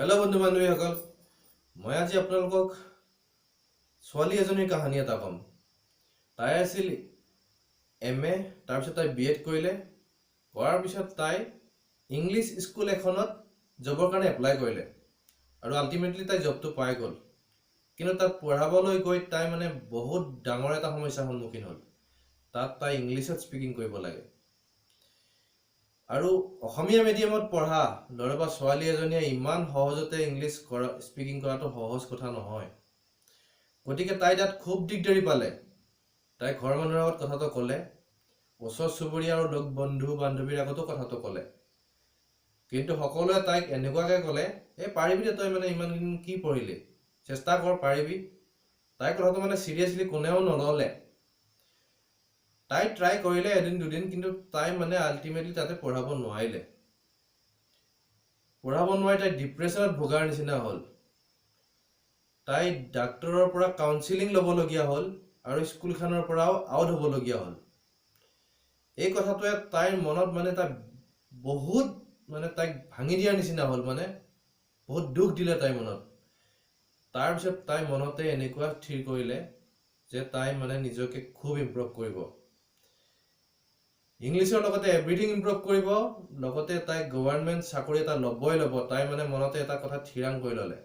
Hello' বন্ধু বান্ধৱীসকল, মই আজি আপোনালোকক ছোৱালী এজনীৰ কাহানী এটা ক'ম। তাই আছিল এম.এ., তাৰপিছত তাই বি.এড কৰিলে। কৰাৰ পিছত তাই ইংলিছ স্কুল এখনত জবৰ কাৰণে এপ্লাই কৰিলে আৰু আল্টিমেটলি তাই জবটো পাই গ'ল। কিন্তু তাত পঢ়াবলৈ গৈ তাই মানে বহুত ডাঙৰ এটা সমস্যাৰ সন্মুখীন হ'ল। তাত তাই ইংলিছত স্পীকিং কৰিব লাগে আৰু অসমীয়া মিডিয়ামত পঢ়া ল'ৰা বা ছোৱালী এজনীয়ে ইমান সহজতে ইংলিছ কৰা, স্পীকিং কৰাটো সহজ কথা নহয়। গতিকে তাই তাত খুব দিগদাৰি পালে। তাই ঘৰৰ মানুহৰ আগত কথাটো ক'লে, ওচৰ চুবুৰীয়া আৰু লগ বন্ধু বান্ধৱীৰ আগতো কথাটো ক'লে। কিন্তু সকলোৱে তাইক এনেকুৱাকৈ ক'লে, "এই পাৰিবি দে, তই মানে ইমান দিন কি পঢ়িলি, চেষ্টা কৰ, পাৰিবি।" তাইৰ কথাটো মানে চিৰিয়াছলি কোনেও নল'লে। তাই ট্ৰাই কৰিলে এদিন দুদিন, কিন্তু তাই মানে আল্টিমেটলি তাতে পঢ়াব নোৱাৰিলে। পঢ়াব নোৱাৰি তাই ডিপ্ৰেশ্যনত ভোগাৰ নিচিনা হ'ল। তাই ডাক্তৰৰ পৰা কাউন্সিলিং ল'বলগীয়া হ'ল আৰু স্কুলখনৰ পৰাও আউট হ'বলগীয়া হ'ল। এই কথাটোৱে তাইৰ মনত মানে তাই বহুত মানে তাইক ভাঙি দিয়াৰ নিচিনা হ'ল, মানে বহুত দুখ দিলে তাইৰ মনত। তাৰপিছত তাই মনতে এনেকুৱা থিৰ কৰিলে যে তাই মানে নিজকে খুব ইম্প্ৰুভ কৰিব, ইংলিছৰ লগতে এভৰিথিং ইম্প্ৰুভ কৰিব, লগতে তাই গভৰ্ণমেণ্ট চাকৰি এটা ল'বই ল'ব। তাই মানে মনতে এটা কথা থিৰাং কৰি ল'লে।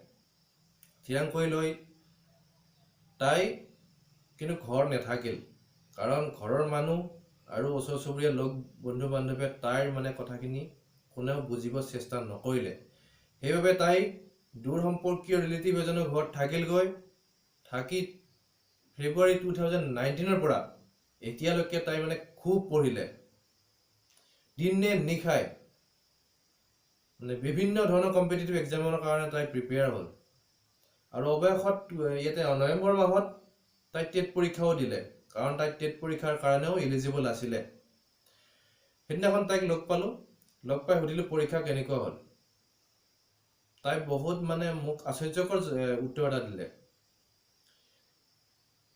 থিৰাং কৰি লৈ তাই কিন্তু ঘৰত নাথাকিল, কাৰণ ঘৰৰ মানুহ আৰু ওচৰ চুবুৰীয়া লগ বন্ধু বান্ধৱীয়ে তাইৰ মানে কথাখিনি কোনেও বুজিব চেষ্টা নকৰিলে। সেইবাবে তাই দূৰ সম্পৰ্কীয় ৰিলেটিভ এজনৰ ঘৰত থাকিলগৈ। থাকি ফেব্ৰুৱাৰী 2019ৰ পৰা এতিয়ালৈকে তাই মানে খুব পঢ়িলে, দিনে নিশাই মানে বিভিন্ন ধৰণৰ কম্পিটিটিভ এক্সামৰ কাৰণে তাই প্ৰিপেয়াৰ হ'ল আৰু অৱশেষত ইয়াতে নৱেম্বৰ মাহত তাই টেট পৰীক্ষাও দিলে, কাৰণ তাই টেট পৰীক্ষাৰ কাৰণেও ইলিজিবল আছিলে। সেইদিনাখন তাইক লগ পালোঁ। লগ পাই সুধিলোঁ, পৰীক্ষা কেনেকুৱা হ'ল? তাই বহুত মানে মোক আশ্চৰ্যকৰ উত্তৰ এটা দিলে।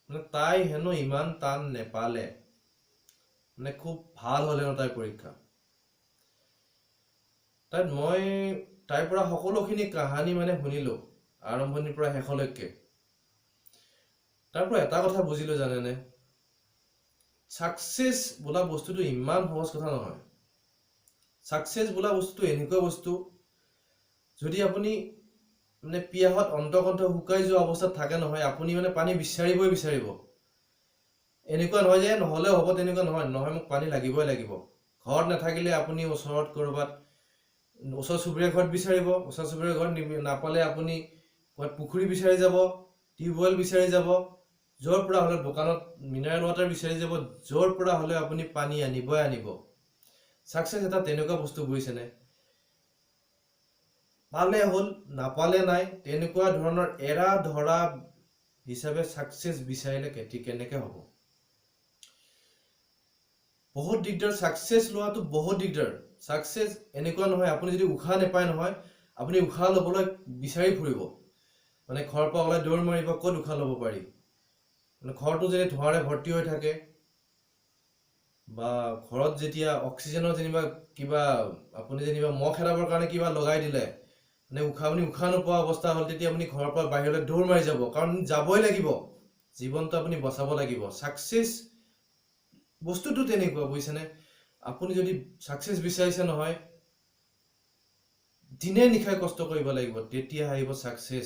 মানে তাই হেনো ইমান টান নেপালে, মানে খুব ভাল হ'ল হেনো তাইৰ পৰীক্ষা। তাত মই তাইৰ পৰা সকলোখিনি কাহানী মানে শুনিলোঁ, আৰম্ভণিৰ পৰা শেষলৈকে। তাৰ পৰা এটা কথা বুজিলোঁ জানেনে? ছাকচেছ বোলা বস্তুটো ইমান সহজ কথা নহয়। ছাকচেছ বোলা বস্তুটো এনেকুৱা বস্তু, যদি আপুনি মানে পিয়াহত অন্তকণ্ঠ শুকাই যোৱা অৱস্থাত থাকে নহয়, আপুনি মানে পানী বিচাৰিবই বিচাৰিব। এনেকুৱা নহয় যে নহ'লেও হ'ব, তেনেকুৱা নহয়। নহয়, মোক পানী লাগিবই লাগিব। ঘৰত নাথাকিলে আপুনি ওচৰত ক'ৰবাত ওচৰ চুবুৰীয়া ঘৰত বিচাৰিব। ওচৰ চুবুৰীয়া ঘৰত নাপালে আপুনি ক'ৰবাত পুখুৰী বিচাৰি যাব, টিউবৱেল বিচাৰি যাব, য'ৰ পৰা হ'লেও দোকানত মিনাৰেল ৱাটাৰ বিচাৰি যাব, য'ৰ পৰা হ'লেও আপুনি পানী আনিবই আনিব। ছাকচেছ এটা তেনেকুৱা বস্তু, বুজিছেনে? পালে হ'ল, নাপালে নাই, তেনেকুৱা ধৰণৰ এৰা ধৰা হিচাপে ছাকচেছ বিচাৰিলে কেনেকে হ'ব? বহুত দিগদাৰ। ছাকচেছ লোৱাটো বহুত দিগদাৰ। ছাকচেছ এনেকুৱা নহয়, আপুনি যদি উশাহ নাপায় নহয়, আপুনি উশাহ ল'বলৈ বিচাৰি ফুৰিব, মানে ঘৰৰ পৰা ওলাই দৌৰ মাৰিব ক'ত উশাহ ল'ব পাৰি। মানে ঘৰটো যদি ধোঁৱাৰে ভৰ্তি হৈ থাকে বা ঘৰত যেতিয়া অক্সিজেনৰ যেনিবা কিবা আপুনি যেনিবা মহ খেদাবৰ কাৰণে কিবা লগাই দিলে, মানে আপুনি উশাহ নোপোৱা অৱস্থা হ'ল, তেতিয়া আপুনি ঘৰৰ পৰা বাহিৰলৈ দৌৰ মাৰি যাব, কাৰণ যাবই লাগিব, জীৱনটো আপুনি বচাব লাগিব। ছাকচেছ বস্তুটো তেনেকুৱা, বুজিছেনে? আপুনি যদি ছাকচেছ বিচাৰিছে নহয়, দিনে নিশাই কষ্ট কৰিব লাগিব, তেতিয়া আহিব ছাকচেছ।